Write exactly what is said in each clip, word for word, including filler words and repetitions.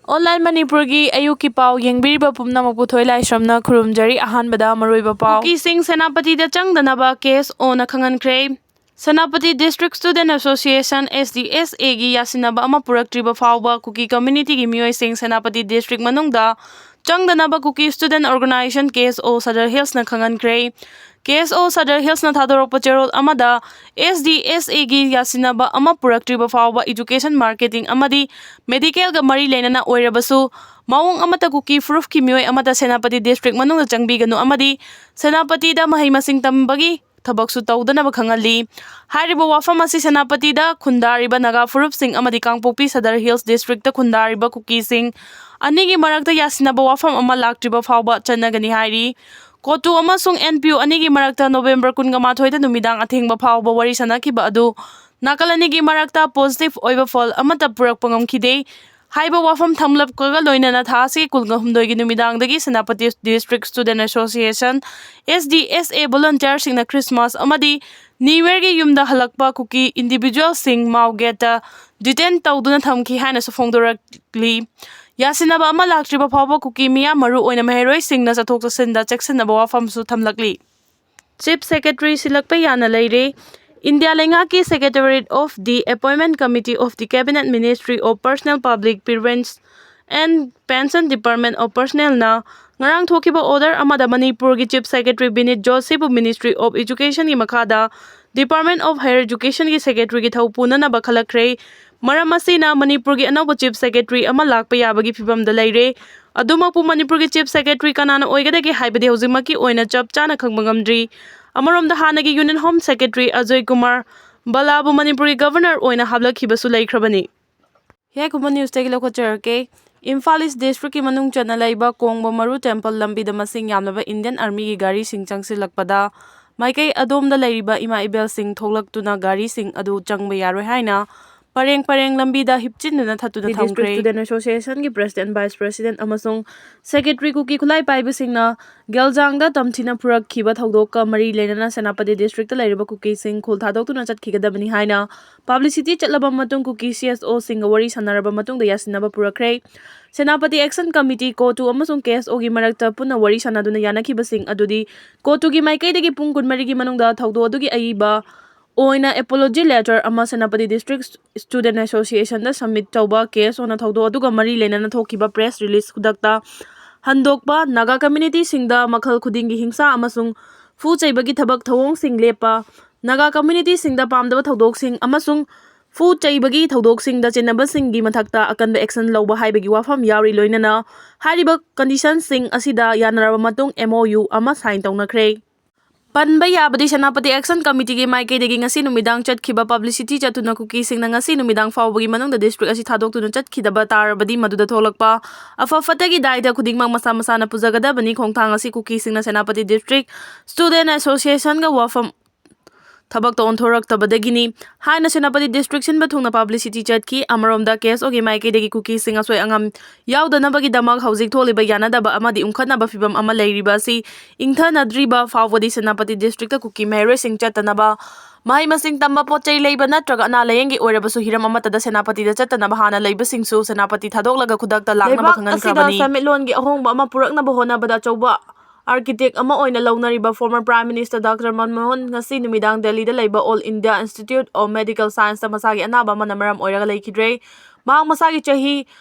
Online ꯃꯅꯤꯄꯨꯔꯒꯤ ꯑꯌꯨꯛꯀꯤ ꯄꯥꯎ ꯌꯦꯡꯕꯤꯔꯤꯕ ꯄꯨꯝꯅꯃꯛꯄꯨ ꯊꯣꯏ ꯂꯥꯏꯁ꯭ꯔꯝꯅ ꯈꯨꯔꯨꯝꯖꯔꯤ꯫ ꯑꯍꯥꯟꯕꯗ ꯃꯔꯨꯑꯣꯏꯕ ꯄꯥꯎ꯫ ꯀꯨꯀꯤꯁꯤꯡ ꯁꯦꯅꯥꯄꯇꯤꯗ ꯆꯪꯗꯅꯕ ꯀꯦ ꯑꯦꯁ ꯑꯣꯅ ꯈꯪꯍꯟꯈ꯭ꯔꯦ꯫ Senapati District Student Association, S D S A ꯒꯤ ꯌꯥꯁꯤꯟꯅꯕ ꯑꯃ ꯄꯨꯔꯛꯇ꯭ꯔꯤꯕ ꯐꯥꯎꯕ ꯀꯨꯀꯤ community ꯒꯤ ꯃꯤꯑꯣꯏꯁꯤꯡ ꯁꯦꯅꯥꯄꯇꯤ district ꯃꯅꯨꯡꯗ ꯆꯪꯗꯅꯕ Kuki Student Organisation, K S O, Sadar Hills ꯅ ꯈꯪꯍꯟꯈ꯭ꯔꯦ꯫ K S O Sadar Hills ꯅ ꯊꯥꯗꯣꯔꯛꯄ ꯆꯦꯔꯣꯜ ꯑꯃꯗ, S D S A ꯒꯤ ꯌꯥꯁꯤꯟꯅꯕ ꯑꯃ ꯄꯨꯔꯛꯇ꯭ꯔꯤꯕ ꯐꯥꯎꯕ education, marketing ꯑꯃꯗꯤ medical ꯒ ꯃꯔꯤ ꯂꯩꯅꯅ ꯑꯣꯏꯔꯕꯁꯨ, ꯃꯑꯣꯡ ꯑꯃꯠꯇ ꯀꯨꯀꯤ ꯐꯨꯔꯨꯞꯀꯤ ꯃꯤꯑꯣꯏ ꯑꯃꯠꯇ ꯁꯦꯅꯥꯄꯇꯤ district ꯃꯅꯨꯡꯗ ꯆꯪꯕꯤꯒꯅꯨ ꯑꯃꯗꯤ ꯁꯦꯅꯥꯄꯇꯤꯗ ꯃꯍꯩ ꯃꯁꯤꯡ ꯇꯝꯕꯒꯤ ꯊꯕꯛꯁꯨ ꯇꯧꯗꯅꯕ ꯈꯪꯍꯜꯂꯤ꯫ ꯍꯥꯏꯔꯤꯕ ꯋꯥꯐꯝ ꯑꯁꯤ ꯁꯦꯅꯥꯄꯇꯤꯗ ꯈꯨꯟꯗꯥꯔꯤꯕ ꯅꯥꯒꯥ ꯐꯨꯔꯨꯞꯁꯤꯡ ꯑꯃꯗꯤ ꯀꯥꯡꯄꯣꯛꯄꯤ Sadar Hills district ꯇ ꯈꯨꯟꯗꯥꯔꯤꯕ ꯀꯨꯀꯤꯁꯤꯡ ꯑꯅꯤꯒꯤ ꯃꯔꯛꯇ ꯌꯥꯁꯤꯟꯅꯕ ꯋꯥꯐꯝ ꯑꯃ ꯂꯥꯛꯇ꯭ꯔꯤꯕ ꯐꯥꯎꯕ ꯆꯠꯅꯒꯅꯤ ꯍꯥꯏꯔꯤ꯫ ꯀꯣꯇꯨ ꯑꯃꯁꯨꯡ N P O ꯑꯅꯤꯒꯤ ꯃꯔꯛꯇ November ꯀꯨꯟꯃꯥꯊꯣꯏꯗ ꯅꯨꯃꯤꯗꯥꯡ ꯑꯊꯦꯡꯕ ꯐꯥꯎꯕ ꯋꯥꯔꯤ ꯁꯥꯅꯈꯤꯕ ꯑꯗꯨ ꯅꯥꯀꯜ ꯑꯅꯤꯒꯤ ꯃꯔꯛꯇ positive ꯑꯣꯏꯕ ꯐꯜ ꯑꯃꯠꯇ ꯄꯨꯔꯛꯄ ꯉꯝꯈꯤꯗꯦ꯫ ꯍꯥꯏꯕ ꯋꯥꯐꯝ ꯊꯝꯂꯛꯄꯒ ꯂꯣꯏꯅꯅ ꯊꯥ ꯑꯁꯤꯒꯤ ꯀꯨꯟꯒ ꯍꯨꯝꯗꯣꯏꯒꯤ ꯅꯨꯃꯤꯗꯥꯡꯗꯒꯤ Senapati District Student Association, S D S A, volunteer ꯁꯤꯡꯅ Christmas ꯑꯃꯗꯤ New Year ꯒꯤ ꯌꯨꯝꯗ ꯍꯜꯂꯛꯄ ꯀꯨꯀꯤ individual ꯁꯤꯡ ꯃꯥꯎ gate ꯇ detain ꯇꯧꯗꯨꯅ ꯊꯝꯈꯤ ꯍꯥꯏꯅꯁꯨ ꯐꯣꯡꯗꯣꯔꯛꯂꯤ꯫ ꯌꯥꯁꯤꯟꯅꯕ ꯑꯃ ꯂꯥꯛꯇ꯭ꯔꯤꯕ ꯐꯥꯎꯕ ꯀꯨꯀꯤ ꯃꯤꯌꯥꯝ, ꯃꯔꯨ ꯑꯣꯏꯅ ꯃꯍꯩꯔꯣꯏꯁꯤꯡꯅ ꯆꯠꯊꯣꯛ ꯆꯠꯁꯤꯟꯗ ꯆꯦꯛꯁꯤꯟꯅꯕ ꯋꯥꯐꯝꯁꯨ ꯊꯝꯂꯛꯂꯤ꯫ Chief Secretary ꯁꯤꯜꯂꯛꯄ ꯌꯥꯅ ꯂꯩꯔꯦ꯫ ꯏꯟꯗꯤꯌꯥ ꯂꯩꯉꯥꯛꯀꯤ Secretariat of the Appointment Committee of the Cabinet, Ministry of Personnel, Public Preference and Pension, Department of Personnel ꯅ ꯉꯔꯥꯡ ꯊꯣꯛꯈꯤꯕ order ꯑꯃꯗ ꯃꯅꯤꯄꯨꯔꯒꯤ Chief Secretary ꯕꯤꯅꯤꯠ ꯖꯣꯁꯤꯕꯨ Ministry of Education ꯒꯤ ꯃꯈꯥꯗ Department of Higher Education ꯒꯤ Secretary ꯒꯤ ꯊꯧ ꯄꯨꯅꯅꯕ ꯈꯜꯂꯛꯈ꯭ꯔꯦ꯫ ꯃꯔꯝ ꯑꯁꯤꯅ ꯃꯅꯤꯄꯨꯔꯒꯤ ꯑꯅꯧꯕ Chief Secretary ꯑꯃ ꯂꯥꯛꯄ ꯌꯥꯕꯒꯤ ꯐꯤꯚꯝꯗ ꯂꯩꯔꯦ꯫ ꯑꯗꯨꯃꯛꯄꯨ ꯃꯅꯤꯄꯨꯔꯒꯤ Chief Secretary ꯀꯅꯥꯅ ꯑꯣꯏꯒꯗꯒꯦ ꯍꯥꯏꯕꯗꯤ ꯍꯧꯖꯤꯛꯃꯛꯀꯤ ꯑꯣꯏꯅ ꯆꯞ ꯆꯥꯅ ꯈꯪꯕ ꯉꯝꯗ꯭ꯔꯤ꯫ ꯑꯃꯔꯣꯝꯗ, ꯍꯥꯟꯅꯒꯤ Union Home Secretary Ajoy Kumar ꯕꯂꯥꯕꯨ ꯃꯅꯤꯄꯨꯔꯒꯤ Governor ꯑꯣꯏꯅ ꯍꯥꯞꯂꯛꯈꯤꯕꯁꯨ ꯂꯩꯈ꯭ꯔꯕꯅꯤ꯫ ꯌꯥꯏꯐꯕ news ꯇꯒꯤ ꯂꯧꯈꯠꯆꯔꯛꯀꯦ꯫ ꯏꯝꯐꯥꯜ East District ꯀꯤ ꯃꯅꯨꯡ ꯆꯟꯅ ꯂꯩꯕ ꯀꯣꯡꯕ ꯃꯔꯨ temple ꯂꯝꯕꯤꯗ ꯃꯁꯤꯡ ꯌꯥꯝꯂꯕ Indian Army ꯒꯤ ꯒꯥꯔꯤꯁꯤꯡ ꯆꯪꯁꯤꯜꯂꯛꯄꯗ ꯃꯥꯏꯀꯩ ꯑꯗꯣꯝꯗ ꯂꯩꯔꯤꯕ ꯏꯃꯥ ꯏꯕꯦꯜꯁꯤꯡ ꯊꯣꯛꯂꯛꯇꯨꯅ ꯒꯥꯔꯤꯁꯤꯡ ꯑꯗꯨ ꯆꯪꯕ ꯌꯥꯔꯣꯏ ꯍꯥꯏꯅ ꯄꯔꯦꯡ ꯄꯔꯦꯡ ꯂꯝꯕꯤꯗ ꯍꯤꯞꯆꯤꯟꯗꯨꯅ ꯊꯠꯇꯨꯅ ꯊꯝꯈ꯭ꯔꯦ꯫ Student Association ꯒꯤ President, Vice President ꯑꯃꯁꯨꯡ Secretary ꯀꯨꯀꯤ ꯈꯨꯠꯂꯥꯏ ꯄꯥꯏꯕꯁꯤꯡꯅ ꯒꯦꯜꯖꯥꯡꯗ ꯇꯝꯊꯤꯅ ꯄꯨꯔꯛꯈꯤꯕ ꯊꯧꯗꯣꯛꯀ ꯃꯔꯤ ꯂꯩꯅꯅ ꯁꯦꯅꯥꯄꯇꯤ district ꯇ ꯂꯩꯔꯤꯕ ꯀꯨꯀꯤꯁꯤꯡ ꯈꯨꯜ ꯊꯥꯗꯣꯛꯇꯨꯅ ꯆꯠꯈꯤꯒꯗꯕꯅꯤ ꯍꯥꯏꯅ publicity ꯆꯠꯂꯕ ꯃꯇꯨꯡ ꯀꯨꯀꯤ C S O ꯁꯤꯡꯒ ꯋꯥꯔꯤ ꯁꯥꯟꯅꯔꯕ ꯃꯇꯨꯡꯗ ꯌꯥꯁꯤꯟꯅꯕ ꯄꯨꯔꯛꯈ꯭ꯔꯦ꯫ ꯁꯦꯅꯥꯄꯇꯤ Action Committee, CoTU ꯑꯃꯁꯨꯡ K S O ꯒꯤ ꯃꯔꯛꯇ ꯄꯨꯟꯅ ꯋꯥꯔꯤ ꯁꯥꯟꯅꯗꯨꯅ ꯌꯥꯅꯈꯤꯕꯁꯤꯡ ꯑꯗꯨꯗꯤ CoTU ꯒꯤ ꯃꯥꯏꯀꯩꯗꯒꯤ ꯄꯨꯡ ꯀꯨꯟꯃꯔꯤꯒꯤ ꯃꯅꯨꯡꯗ ꯊꯧꯗꯣꯛ ꯑꯗꯨꯒꯤ ꯑꯏꯕ ꯑꯣꯏꯅ apology letter ꯑꯃ ꯁꯦꯅꯥꯄꯇꯤ District Student Association ꯗ submit ꯇꯧꯕ, K S O ꯅ ꯊꯧꯗꯣꯛ ꯑꯗꯨꯒ ꯃꯔꯤ ꯂꯩꯅꯅ ꯊꯣꯛꯈꯤꯕ press release ꯈꯨꯗꯛꯇ ꯍꯟꯗꯣꯛꯄ, ꯅꯥꯒꯥ community ꯁꯤꯡꯗ ꯃꯈꯜ ꯈꯨꯗꯤꯡꯒꯤ ꯍꯤꯡꯁꯥ ꯑꯃꯁꯨꯡ ꯐꯨ ꯆꯩꯕꯒꯤ ꯊꯕꯛ ꯊꯧꯑꯣꯡꯁꯤꯡ ꯂꯦꯞꯄ, ꯅꯥꯒꯥ community ꯁꯤꯡꯗ ꯄꯥꯝꯗꯕ ꯊꯧꯗꯣꯛꯁꯤꯡ ꯑꯃꯁꯨꯡ ꯐꯨ ꯆꯩꯕꯒꯤ ꯊꯧꯗꯣꯛꯁꯤꯡꯗ ꯆꯦꯟꯅꯕꯁꯤꯡꯒꯤ ꯃꯊꯛꯇ ꯑꯀꯟꯕ action ꯂꯧꯕ ꯍꯥꯏꯕꯒꯤ ꯋꯥꯐꯝ ꯌꯥꯎꯔꯤ꯫ ꯂꯣꯏꯅꯅ ꯍꯥꯏꯔꯤꯕ condition ꯁꯤꯡ ꯑꯁꯤꯗ ꯌꯥꯅꯔꯕ ꯃꯇꯨꯡ M O U ꯑꯃ sign ꯇꯧꯅꯈ꯭ꯔꯦ꯫ ꯄꯟꯕ ꯌꯥꯕꯗꯤ, ꯁꯦꯅꯥꯄꯇꯤ Action Committee ꯒꯤ ꯃꯥꯏꯀꯩꯗꯒꯤ ꯉꯁꯤ ꯅꯨꯃꯤꯗꯥꯡ ꯆꯠꯈꯤꯕ publicity ꯆꯠꯇꯨꯅ ꯀꯨꯀꯤꯁꯤꯡꯅ ꯉꯁꯤ ꯅꯨꯃꯤꯗꯥꯡ ꯐꯥꯎꯕꯒꯤ ꯃꯅꯨꯡꯗ district ꯑꯁꯤ ꯊꯥꯗꯣꯛꯇꯨꯅ ꯆꯠꯈꯤꯗꯕ ꯇꯥꯔꯕꯗꯤ, ꯃꯗꯨꯗ ꯊꯣꯛꯂꯛꯄ ꯑꯐ ꯐꯠꯇꯒꯤ ꯗꯥꯏꯇ ꯈꯨꯗꯤꯡꯃꯛ ꯃꯁꯥ ꯃꯁꯥꯅ ꯄꯨꯖꯒꯗꯕꯅꯤ꯫ ꯈꯣꯡꯊꯥꯡ ꯑꯁꯤ ꯀꯨꯀꯤꯁꯤꯡꯅ ꯁꯦꯅꯥꯄꯇꯤ District Student Association ꯒ ꯋꯥꯐꯝ ꯊꯕꯛꯇ ꯑꯣꯟꯊꯣꯔꯛꯇꯕꯗꯒꯤꯅꯤ ꯍꯥꯏꯅ ꯁꯦꯅꯥꯄꯇꯤ district ꯁꯤꯟꯕ ꯊꯨꯡꯅ publicity ꯆꯠꯈꯤ꯫ ꯑꯃꯔꯣꯝꯗ, K S O ꯒꯤ ꯃꯥꯏꯀꯩꯗꯒꯤ ꯀꯨꯀꯤꯁꯤꯡ ꯑꯁꯣꯏ ꯑꯉꯥꯝ ꯌꯥꯎꯗꯅꯕꯒꯤꯗꯃꯛ ꯍꯧꯖꯤꯛ ꯊꯣꯛꯂꯤꯕ ꯌꯥꯅꯗꯕ ꯑꯃꯗꯤ ꯎꯪꯈꯠꯅꯕ ꯐꯤꯚꯝ ꯑꯃ ꯂꯩꯔꯤꯕ ꯑꯁꯤ ꯏꯪꯊꯅꯗ꯭ꯔꯤꯕ ꯐꯥꯎꯕꯗꯤ ꯁꯦꯅꯥꯄꯇꯤ district ꯇ ꯀꯨꯀꯤ ꯃꯍꯩꯔꯣꯏꯁꯤꯡ ꯆꯠꯇꯅꯕ, ꯃꯍꯩ ꯃꯁꯤꯡ ꯇꯝꯕ, ꯄꯣꯠ ꯆꯩ ꯂꯩꯕ ꯅꯠꯇ꯭ꯔꯒ ꯑꯅꯥ ꯂꯥꯌꯦꯡꯒꯤ ꯑꯣꯏꯔꯕꯁꯨ ꯍꯤꯔꯝ ꯑꯃꯠꯇꯗ ꯁꯦꯅꯥꯄꯇꯤꯗ ꯆꯠꯇꯅꯕ ꯍꯥꯟꯅ ꯂꯩꯕꯁꯤꯡꯁꯨ ꯁꯦꯅꯥꯄꯇꯤ ꯊꯥꯗꯣꯛꯂꯒ ꯈꯨꯗꯛꯇ ꯂꯥꯛꯅꯕ ꯂꯩꯕꯥꯛ ꯑꯁꯤꯗ ꯈꯪꯍꯟꯈ꯭ꯔꯕꯅꯤ꯫ ꯁꯦꯟꯃꯤꯠꯂꯣꯟꯒꯤ ꯑꯍꯣꯡꯕ ꯑꯃ ꯄꯨꯔꯛꯅꯕ ꯍꯣꯠꯅꯕꯗ ꯑꯆꯧꯕ architect ꯑꯃ ꯑꯣꯏꯅ ꯂꯧꯅꯔꯤꯕ former Prime Minister Doctor Manmohan ꯉꯁꯤ ꯅꯨꯃꯤꯗꯥꯡ ꯗꯦꯜꯂꯤꯗ ꯂꯩꯕ All India Institute of Medical Science ꯇ ꯃꯁꯥꯒꯤ ꯑꯅꯥꯕ ꯑꯃꯅ ꯃꯔꯝ ꯑꯣꯏꯔꯒ ꯂꯩꯈꯤꯗ꯭ꯔꯦ꯫ ꯃꯍꯥꯛ ꯃꯁꯥꯒꯤ ꯆꯍꯤ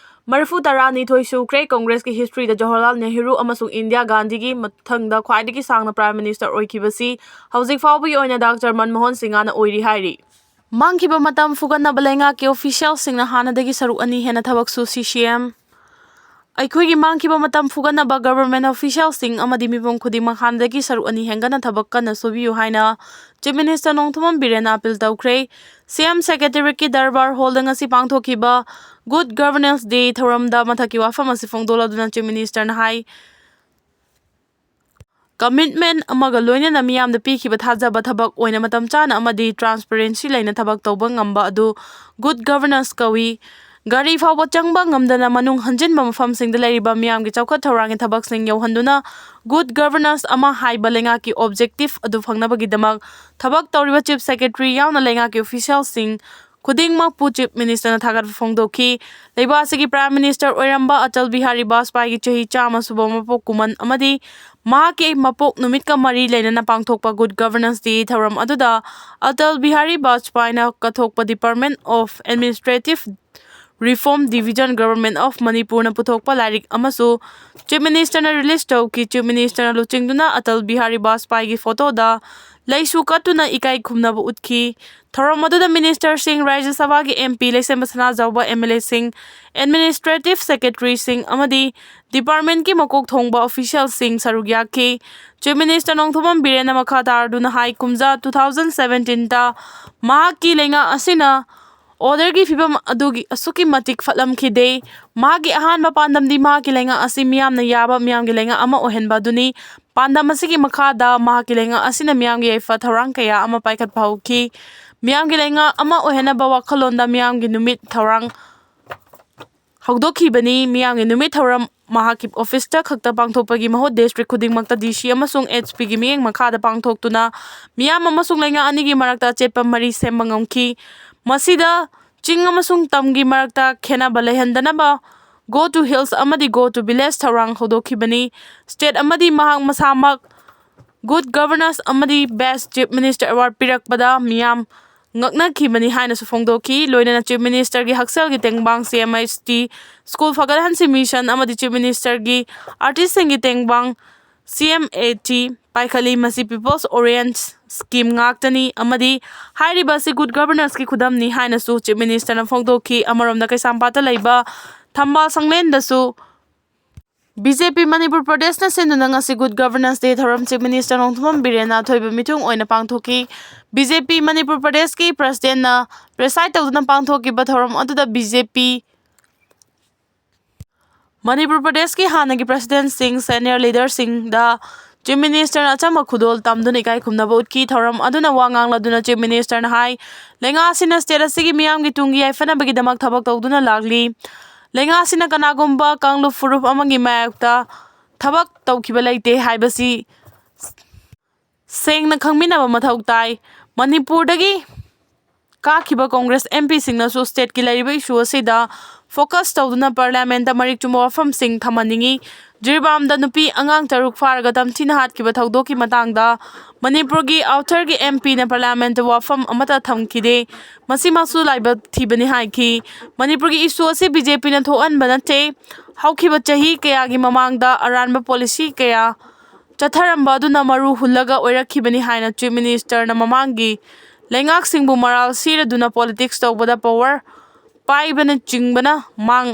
ꯃꯔꯤꯐꯨ ꯇꯔꯥꯅꯤꯊꯣꯏ ꯁꯨꯈ꯭ꯔꯦ꯫ ꯀꯪꯒ꯭ꯔꯦꯁꯀꯤ history ꯗ ꯖꯋꯥꯍꯔꯂꯥꯜ ꯅꯦꯍꯔꯨ ꯑꯃꯁꯨꯡ ꯏꯟꯗꯤꯔꯥ ꯒꯥꯟꯙꯤꯒꯤ ꯃꯊꯪꯗ ꯈ꯭ꯋꯥꯏꯗꯒꯤ ꯁꯥꯡꯅ Prime Minister ꯑꯣꯏꯈꯤꯕꯁꯤ ꯍꯧꯖꯤꯛ ꯐꯥꯎꯕꯒꯤ ꯑꯣꯏꯅ ꯗꯥꯛꯇꯔ ꯃꯟꯃꯣꯍꯟ ꯁꯤꯡꯍꯅ ꯑꯣꯏꯔꯤ ꯍꯥꯏꯔꯤ꯫ ꯃꯥꯡꯈꯤꯕ ꯃꯇꯝ ꯐꯨꯒꯠꯅꯕ ꯂꯩꯉꯥꯛꯀꯤ official ꯁꯤꯡꯅ ꯍꯥꯟꯅꯗꯒꯤ ꯁꯔꯨꯛ ꯑꯅꯤ ꯍꯦꯟꯅ ꯊꯕꯛ ꯁꯨ꯫ C C M ꯑꯩꯈꯣꯏꯒꯤ ꯃꯥꯡꯈꯤꯕ ꯃꯇꯝ ꯐꯨꯒꯠꯅꯕ government official ꯁꯤꯡ ꯑꯃꯗꯤ ꯃꯤꯄꯨꯝ ꯈꯨꯗꯤꯡꯃꯛ ꯍꯥꯟꯅꯗꯒꯤ ꯁꯔꯨꯛ ꯑꯅꯤ ꯍꯦꯟꯒꯠꯅ ꯊꯕꯛ ꯀꯟꯅ ꯁꯨꯕꯤꯌꯨ ꯍꯥꯏꯅ Chief Minister ꯅꯣꯡꯊꯣꯝꯕꯝ ꯕꯤꯔꯦꯟꯅ appeal ꯇꯧꯈ꯭ꯔꯦ꯫ C M Secretariat ꯀꯤ Darbar Hall ꯗ ꯉꯁꯤ ꯄꯥꯡꯊꯣꯛꯈꯤꯕ Good Governance Day ꯊꯧꯔꯝꯗ ꯃꯊꯛꯀꯤ ꯋꯥꯐꯝ ꯑꯁꯤ ꯐꯣꯡꯗꯣꯛꯂꯗꯨꯅ Chief Minister ꯅ ꯍꯥꯏ, commitment ꯑꯃꯒ ꯂꯣꯏꯅꯅ ꯃꯤꯌꯥꯝꯗ ꯄꯤꯈꯤꯕ ꯊꯥꯖꯕ ꯊꯕꯛ ꯑꯣꯏꯅ ꯃꯇꯝ ꯆꯥꯅ ꯑꯃꯗꯤ transparency ꯂꯩꯅ ꯊꯕꯛ ꯇꯧꯕ ꯉꯝꯕ ꯑꯗꯨ good governance ꯀꯧꯏ꯫ ꯒꯥꯔꯤ ꯐꯥꯎꯕ ꯆꯪꯕ ꯉꯝꯗꯅ ꯃꯅꯨꯡ ꯍꯟꯖꯤꯟꯕ ꯃꯐꯝꯁꯤꯡꯗ ꯂꯩꯔꯤꯕ ꯃꯤꯌꯥꯝꯒꯤ ꯆꯥꯎꯈꯠ ꯊꯧꯔꯥꯡꯒꯤ ꯊꯕꯛꯁꯤꯡ ꯌꯧꯍꯟꯗꯨꯅ good governance ꯑꯃ ꯍꯥꯏꯕ ꯂꯩꯉꯥꯛꯀꯤ objective ꯑꯗꯨ ꯐꯪꯅꯕꯒꯤꯗꯃꯛ ꯊꯕꯛ ꯇꯧꯔꯤꯕ Chief Secretary ꯌꯥꯎꯅ ꯂꯩꯉꯥꯛꯀꯤ officialꯁꯤꯡ ꯈꯨꯗꯤꯡꯃꯛꯄꯨ Chief Ministerꯅ ꯊꯥꯒꯠꯄ ꯐꯣꯡꯗꯣꯛꯈꯤ꯫ ꯂꯩꯕꯥꯛ ꯑꯁꯤꯒꯤ Prime Minister ꯑꯣꯏꯔꯝꯕ ꯑꯇꯜ ꯕꯤꯍꯥꯔꯤ ꯕꯥꯖꯄꯥꯏꯒꯤ ꯆꯍꯤ ꯆꯥꯝꯃ ꯁꯨꯕ ꯃꯄꯣꯛ ꯀꯨꯝꯑꯣꯟ ꯑꯃꯗꯤ ꯃꯍꯥꯛꯀꯤ ꯃꯄꯣꯛ ꯅꯨꯃꯤꯠꯀ ꯃꯔꯤ ꯂꯩꯅꯅ ꯄꯥꯡꯊꯣꯛꯄ good governance day ꯊꯧꯔꯝ ꯑꯗꯨꯗ ꯑꯇꯜ ꯕꯤꯍꯥꯔꯤ ꯕꯥꯖꯄꯥꯏꯅ ꯀꯠꯊꯣꯛꯄ Department of Administrative Reform Division, Government of Manipurꯅ ꯄꯨꯊꯣꯛꯄ ꯂꯥꯏꯔꯤꯛ ꯑꯃꯁꯨ Chief Ministerꯅ release ꯇꯧꯈꯤ꯫ Chief Ministerꯅ ꯂꯨꯆꯤꯡꯗꯨꯅ ꯑꯇꯜ ꯕꯤꯍꯥꯔꯤ ꯕꯥꯖꯄꯥꯏꯒꯤ photoꯗ ꯂꯩꯁꯨ ꯀꯠꯇꯨꯅ ꯏꯀꯥꯏ ꯈꯨꯝꯅꯕ ꯎꯠꯈꯤ꯫ ꯊꯧꯔꯝ ꯑꯗꯨꯗ ministerꯁꯤꯡ, ꯔꯥꯖ꯭ꯌ ꯁꯚꯥꯒꯤ MP, ꯂꯩꯁꯦꯝꯕ ꯁꯅꯥꯖꯥꯎꯕ MLAꯁꯤꯡ, administrative secretaryꯁꯤꯡ ꯑꯃꯗꯤ departmentꯀꯤ ꯃꯀꯣꯛ ꯊꯣꯡꯕ officialꯁꯤꯡ ꯁꯔꯨꯛ ꯌꯥꯈꯤ꯫ Chief Minister ꯅꯣꯡꯊꯣꯝꯕꯝ ꯕꯤꯔꯦꯟꯅ ꯃꯈꯥ ꯇꯥꯔꯗꯨꯅ ꯍꯥꯏ, ꯀꯨꯝꯖꯥ two thousand seventeenꯗ ꯃꯍꯥꯛꯀꯤ ꯂꯩꯉꯥꯛ ꯑꯁꯤꯅ orderꯒꯤ ꯐꯤꯕꯝ ꯑꯗꯨꯒꯤ ꯑꯁꯨꯛꯀꯤ ꯃꯇꯤꯛ ꯐꯠꯂꯝꯈꯤꯗꯦ꯫ ꯃꯍꯥꯛꯀꯤ ꯑꯍꯥꯟꯕ ꯄꯥꯟꯗꯝꯗꯤ ꯃꯍꯥꯛꯀꯤ ꯂꯩꯉꯥꯛ ꯑꯁꯤ ꯃꯤꯌꯥꯝꯅ ꯌꯥꯕ ꯃꯤꯌꯥꯝꯒꯤ ꯂꯩꯉꯥꯛ ꯑꯃ ꯑꯣꯏꯍꯟꯕ ꯑꯗꯨꯅꯤ꯫ ꯄꯥꯟꯗꯝ ꯑꯁꯤꯒꯤ ꯃꯈꯥꯗ ꯃꯍꯥꯛꯀꯤ ꯂꯩꯉꯥꯛ ꯑꯁꯤꯅ ꯃꯤꯌꯥꯝꯒꯤ ꯌꯥꯏꯐ ꯊꯧꯔꯥꯡ ꯀꯌꯥ ꯑꯃ ꯄꯥꯏꯈꯠꯄ ꯍꯧꯈꯤ꯫ ꯃꯤꯌꯥꯝꯒꯤ ꯂꯩꯉꯥꯛ ꯑꯃ ꯑꯣꯏꯍꯟꯅꯕ ꯋꯥꯈꯜꯂꯣꯟꯗ ꯃꯤꯌꯥꯝꯒꯤ ꯅꯨꯃꯤꯠ ꯊꯧꯔꯥꯡ ꯍꯧꯗꯣꯛꯈꯤꯕꯅꯤ꯫ ꯃꯤꯌꯥꯝꯒꯤ ꯅꯨꯃꯤꯠ ꯊꯧꯔꯝ ꯃꯍꯥꯛꯀꯤ officeꯇ ꯈꯛꯇ ꯄꯥꯡꯊꯣꯛꯄꯒꯤ ꯃꯍꯨꯠ district ꯈꯨꯗꯤꯡꯃꯛꯇ DC ꯑꯃꯁꯨꯡ SPꯒꯤ ꯃꯤꯠꯌꯦꯡ ꯃꯈꯥꯗ ꯄꯥꯡꯊꯣꯛꯇꯨꯅ ꯃꯤꯌꯥꯝ ꯑꯃꯁꯨꯡ ꯂꯩꯉꯥꯛ ꯑꯅꯤꯒꯤ ꯃꯔꯛꯇ ꯑꯆꯦꯠꯄ ꯃꯔꯤ ꯁꯦꯝꯕ ꯉꯝꯈꯤ꯫ ꯃꯁꯤꯗ ꯆꯤꯡ ꯑꯃꯁꯨꯡ ꯇꯝꯒꯤ ꯃꯔꯛꯇ ꯈꯦꯟꯅꯕ ꯂꯩꯍꯟꯗꯅꯕ Go to Hills ꯑꯃꯗꯤ Go to Village ꯊꯧꯔꯥꯡ ꯍꯧꯗꯣꯛꯈꯤꯕꯅꯤ꯫ State ꯑꯃꯗꯤ ꯃꯍꯥꯛ ꯃꯁꯥꯃꯛ Good Governance ꯑꯃꯗꯤ Best Chief Minister Award ꯄꯤꯔꯛꯄꯗ ꯃꯤꯌꯥꯝ ꯉꯛꯅꯈꯤꯕꯅꯤ ꯍꯥꯏꯅꯁꯨ ꯐꯣꯡꯗꯣꯛꯈꯤ꯫ ꯂꯣꯏꯅꯅ Chief Ministerꯒꯤ ꯍꯛꯁꯦꯜꯒꯤ ꯇꯦꯡꯕꯥꯡ CMHT, school ꯐꯒꯠꯍꯟꯁꯤ mission ꯑꯃꯗꯤ Chief Ministerꯒꯤ artistꯁꯤꯡꯒꯤ ꯇꯦꯡꯕꯥꯡ CMAT ꯄꯥꯏꯈꯠꯂꯤ꯫ ꯃꯁꯤ People's Oriented Scheme ꯉꯥꯛꯇꯅꯤ ꯑꯃꯗꯤ ꯍꯥꯏꯔꯤꯕ ꯑꯁꯤ good governanceꯀꯤ ꯈꯨꯗꯝꯅꯤ ꯍꯥꯏꯅꯁꯨ Chief Ministerꯅ ꯐꯣꯡꯗꯣꯛꯈꯤ꯫ ꯑꯃꯔꯣꯝꯗ ꯀꯩꯁꯥꯝꯄꯥꯠꯇ ꯂꯩꯕ ꯊꯝꯕꯥꯜ ꯁꯪꯂꯦꯟꯗꯁꯨ BJP ꯃꯅꯤꯄꯨꯔ ꯄ꯭ꯔꯗꯦꯁꯅ ꯁꯤꯟꯗꯨꯅ ꯉꯁꯤ Good Governance Day ꯊꯧꯔꯝ Chief Minister ꯅꯣꯡꯊꯣꯝꯕꯝ ꯕꯤꯔꯦꯟꯅ ꯑꯊꯣꯏꯕ ꯃꯤꯊꯨꯡ ꯑꯣꯏꯅ ꯄꯥꯡꯊꯣꯛꯈꯤ꯫ BJP ꯃꯅꯤꯄꯨꯔ ꯄ꯭ꯔꯗꯦꯁꯀꯤ presidentꯅ preside ꯇꯧꯗꯨꯅ ꯄꯥꯡꯊꯣꯛꯈꯤꯕ ꯊꯧꯔꯝ ꯑꯗꯨꯗ BJP ꯃꯅꯤꯄꯨꯔ ꯄ꯭ꯔꯗꯦꯁꯀꯤ ꯍꯥꯟꯅꯒꯤ presidentꯁꯤꯡ, senior leaderꯁꯤꯡꯗ Chief Ministerꯅ ꯑꯆꯝꯕ ꯈꯨꯗꯣꯜ ꯇꯝꯗꯨꯅ ꯏꯀꯥꯏ ꯈꯨꯝꯅꯕ ꯎꯠꯈꯤ꯫ ꯊꯧꯔꯝ ꯑꯗꯨꯅ ꯋꯥ ꯉꯥꯡꯂꯗꯨꯅ Chief Ministerꯅ ꯍꯥꯏ, ꯂꯩꯉꯥꯛ ꯑꯁꯤꯅ state ꯑꯁꯤꯒꯤ ꯃꯤꯌꯥꯝꯒꯤ ꯇꯨꯡꯒꯤ ꯌꯥꯏꯐꯅꯕꯒꯤꯗꯃꯛ ꯊꯕꯛ ꯇꯧꯗꯨꯅ ꯂꯥꯛꯂꯤ꯫ ꯂꯩꯉꯥꯛ ꯑꯁꯤꯅ ꯀꯅꯥꯒꯨꯝꯕ ꯀꯥꯡꯂꯨꯞ ꯐꯨꯔꯨꯞ ꯑꯃꯒꯤ ꯃꯥꯌꯣꯛꯇ ꯊꯕꯛ ꯇꯧꯈꯤꯕ ꯂꯩꯇꯦ ꯍꯥꯏꯕꯁꯤ ꯁꯦꯡꯅ ꯈꯪꯃꯤꯟꯅꯕ ꯃꯊꯧ ꯇꯥꯏ꯫ ꯃꯅꯤꯄꯨꯔꯗꯒꯤ ꯀꯥꯈꯤꯕ Congress MPꯁꯤꯡꯅꯁꯨ stateꯀꯤ ꯂꯩꯔꯤꯕ issue ꯑꯁꯤꯗ focus ꯇꯧꯗꯨꯅ Parliamentꯇ ꯃꯔꯤꯛ ꯆꯨꯝꯕ ꯋꯥꯐꯝꯁꯤꯡ ꯊꯝꯍꯟꯅꯤꯡꯏ꯫ ꯖꯤꯔꯤꯕꯥꯝꯗ ꯅꯨꯄꯤ ꯑꯉꯥꯡ ꯇꯔꯨꯛ ꯐꯥꯔꯒ ꯇꯝꯊꯤꯅ ꯍꯥꯠꯈꯤꯕ ꯊꯧꯗꯣꯛꯀꯤ ꯃꯇꯥꯡꯗ ꯃꯅꯤꯄꯨꯔꯒꯤ outerꯒꯤ MPꯅ Parliamentꯇ ꯋꯥꯐꯝ ꯑꯃꯠꯇ ꯊꯝꯈꯤꯗꯦ꯫ ꯃꯁꯤꯃꯛꯁꯨ ꯂꯥꯏꯕꯛ ꯊꯤꯕꯅꯤ ꯍꯥꯏꯈꯤ꯫ ꯃꯅꯤꯄꯨꯔꯒꯤ issue ꯑꯁꯤ BJPꯅ ꯊꯣꯛꯍꯟꯕ ꯅꯠꯇꯦ꯫ ꯍꯧꯈꯤꯕ ꯆꯍꯤ ꯀꯌꯥꯒꯤ ꯃꯃꯥꯡꯗ ꯑꯔꯥꯟꯕ policy ꯀꯌꯥ ꯆꯠꯊꯔꯝꯕ ꯑꯗꯨꯅ ꯃꯔꯨ ꯍꯨꯜꯂꯒ ꯑꯣꯏꯔꯛꯈꯤꯕꯅꯤ ꯍꯥꯏꯅ Chief Ministerꯅ ꯃꯃꯥꯡꯒꯤ ꯂꯩꯉꯥꯛꯁꯤꯡꯕꯨ ꯃꯔꯥꯜ ꯁꯤꯔꯗꯨꯅ politics ꯇꯧꯕꯗ power ꯄꯥꯏꯕꯅꯆꯤꯡꯕꯅ ꯃꯥꯡ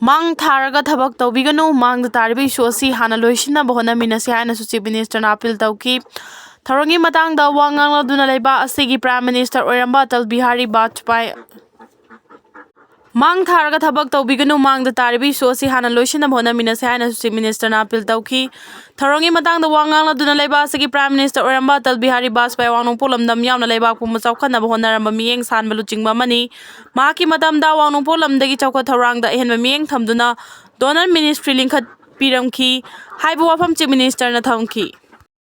ꯃꯥꯡ ꯊꯥꯔꯒ ꯊꯕꯛ ꯇꯧꯕꯤꯒꯅꯨ꯫ ꯃꯥꯡꯗ ꯇꯥꯔꯤꯕ issue ꯑꯁꯤ ꯍꯥꯟꯅ ꯂꯣꯏꯁꯤꯟꯅꯕ ꯍꯣꯠꯅꯃꯤꯟꯅꯁꯤ ꯍꯥꯏꯅꯁꯨ Chief Ministerꯅ appeal ꯇꯧꯈꯤ꯫ ꯊꯧꯔꯝꯒꯤ ꯃꯇꯥꯡꯗ ꯋꯥ ꯉꯥꯡꯂꯗꯨꯅ ꯂꯩꯕꯥꯛ ꯑꯁꯤꯒꯤ Prime Minister ꯑꯣꯏꯔꯝꯕ ꯑꯇꯜ ꯕꯤꯍꯥꯔꯤ ꯕꯥꯖꯄꯥꯏ ꯃꯥꯡ ꯊꯥꯔꯒ ꯊꯕꯛ ꯇꯧꯕꯤꯒꯅꯨ꯫ ꯃꯥꯡꯗ ꯇꯥꯔꯤꯕ issue ꯑꯁꯤ ꯍꯥꯟꯅ ꯂꯣꯏꯁꯤꯟꯅꯕ ꯍꯣꯠꯅꯃꯤꯟꯅꯁꯤ ꯍꯥꯏꯅꯁꯨ Chief Ministerꯅ appeal ꯇꯧꯈꯤ꯫ ꯊꯧꯔꯝꯒꯤ ꯃꯇꯥꯡꯗ ꯋꯥ ꯉꯥꯡꯂꯗꯨꯅ ꯂꯩꯕꯥꯛ ꯑꯁꯤꯒꯤ Prime Minister ꯑꯣꯏꯔꯝꯕ ꯑꯇꯜ ꯕꯤꯍꯥꯔꯤ ꯕꯥꯖꯄꯥꯏ ꯑꯋꯥꯡ ꯅꯣꯡꯄꯣꯛ ꯂꯝꯗꯝ ꯌꯥꯎꯅ ꯂꯩꯕꯥꯛ ꯄꯨꯝꯕ ꯆꯥꯎꯈꯠꯅꯕ ꯍꯣꯠꯅꯔꯝꯕ ꯃꯤꯠꯌꯦꯡ ꯁꯥꯟꯕ ꯂꯨꯆꯤꯡꯕ ꯑꯃꯅꯤ꯫ ꯃꯍꯥꯛꯀꯤ ꯃꯇꯝꯗ ꯑꯋꯥꯡ ꯅꯣꯡꯄꯣꯛ ꯂꯝꯗꯒꯤ ꯆꯥꯎꯈꯠ ꯊꯧꯔꯥꯡꯗ ꯑꯍꯦꯟꯕ ꯃꯤꯠꯌꯦꯡ ꯊꯝꯗꯨꯅ Donor Ministry ꯂꯤꯡꯈꯠꯄꯤꯔꯝꯈꯤ ꯍꯥꯏꯕ ꯋꯥꯐꯝ Chief Ministerꯅ ꯊꯝꯈꯤ꯫